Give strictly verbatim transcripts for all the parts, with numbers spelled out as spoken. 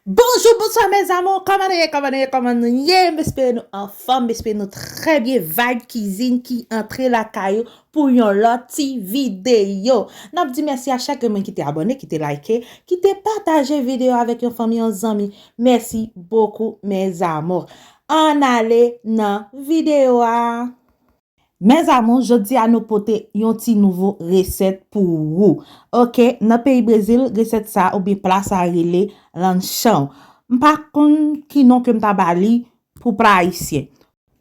Bonjou, bonswa, mes amours. Kòman nou ye, kòman nou ye, kòman nou ye? M espere nou anfòm, m espere nou trè byen. Vibe Cuisine ki antre lakay ou pou yon lòt ti videyo. N ap di mèsi a chak moun ki te abòne, ki te like, ki te pataje videyo avèk yon fanmi, yon zanmi. Mèsi bokou, mes amours. Ann ale nan videyo a. Mes amours, jodi a nou pote yon ti nouvo resèt pou ou. Oke, nan peyi Brezil, resèt sa oubyen pla sa rele lanchon. M pa konn ki non ke m ta ba li pou pla ayisyen.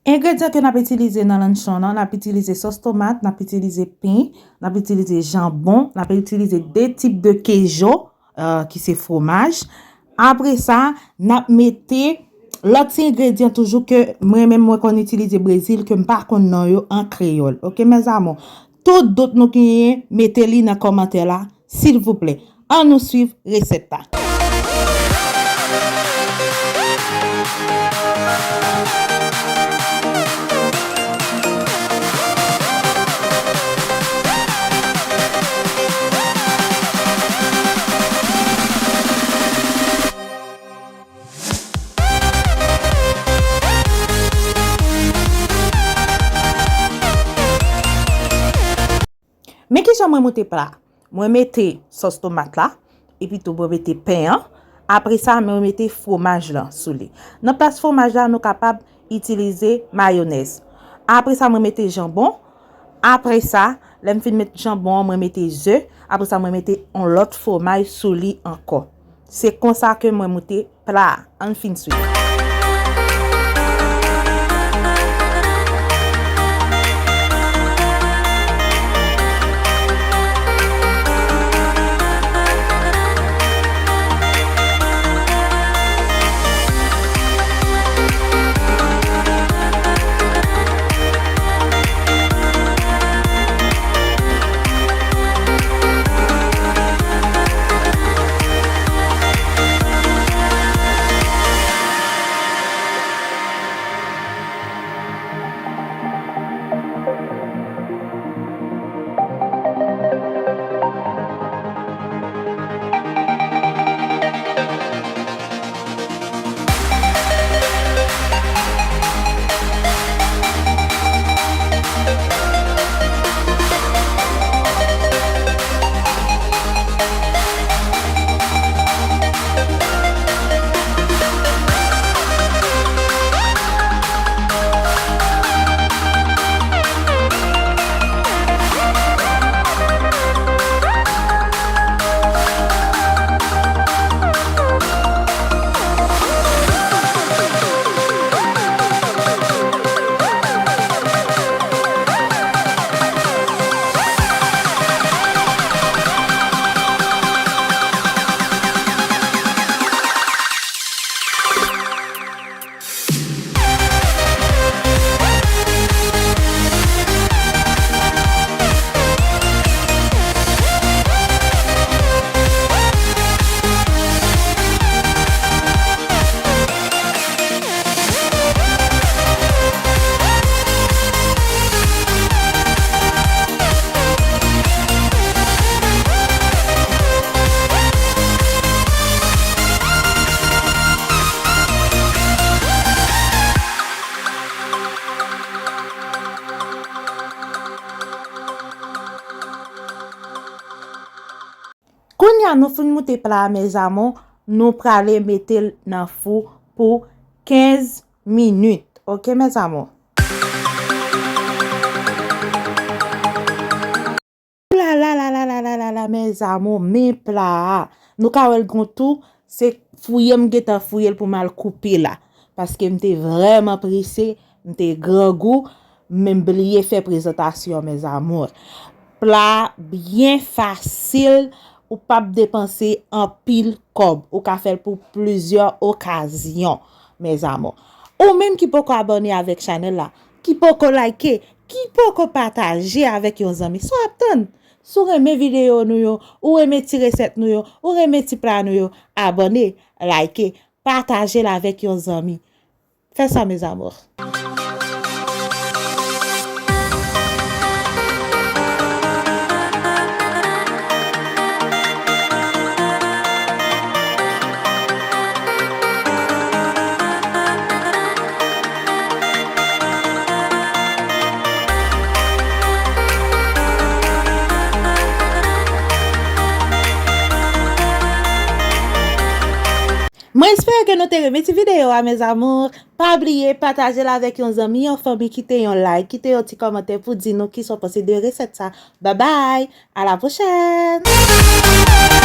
Engredyan ke n ap itilize nan lanchon nan, n ap itilize sòs tomat, n ap itilize pen, n ap itilize janbon, n ap itilize de tip de kejo, euh, ki se fwomaj. Apre sa, n ap mete lòt ti engredyan toujou ke mwen menm mwen konn itilize Brezil, ke m pa konn non yo an kreyòl. Oke, mes amours? Tout dout nou genyen, mete li nan kòmantè la, silvouplè. Ann nou swiv resèt la. Men kijan mwen moute pla a. Mwen mete sòs tomat la, epi tou mwen mete pen an. Apre sa, mwen mete fwomaj lan sou li. Nan plas fwomaj la, nou kapab itilize mayonèz. Apre sa, mwen mete janbon. Apre sa, lè m fin met janbon an, mwen mete ze. Apre sa, mwen mete yon lòt fwomaj sou li ankò. Se konsa ke mwen moute pla a. Ann fin swiv. Kounye a nou fin moute pla a, mes amours, nou prale mete l nan fou pou kenz minit. Oke, mes amours? La, la, la, mes amours, men pla a. Nou ka wè l gon tou, se fouye m gentan fouye l pou m al koupe la. Paske m te vrèman prese, m te grangou, men m bliye fè prezantasyon, mes amours. Pla a byen fasil, ou p ap depanse anpil kòb. Ou ka fè l pou plizyè okazyon, mes amours. Ou menm ki poko abòne avèk chanèl la, ki poko like, ki poko pataje avèk yon zanmi, sa w ap tann? Si w renmen videyo nou yo, ou renmen ti resèt nou yo, ou renmen ti pla nou yo, abòne, like, pataje l avèk yon zanmi. Fè sa, mes amours. Ke nou te renmen ti videyo a, mes amours. Pa bliye pataje l avèk yon zanmi, yon fanmi, kite yon like, kite yon ti kòmantè pou di nou kisa w panse de resèt sa. Babay, a la pwochèn!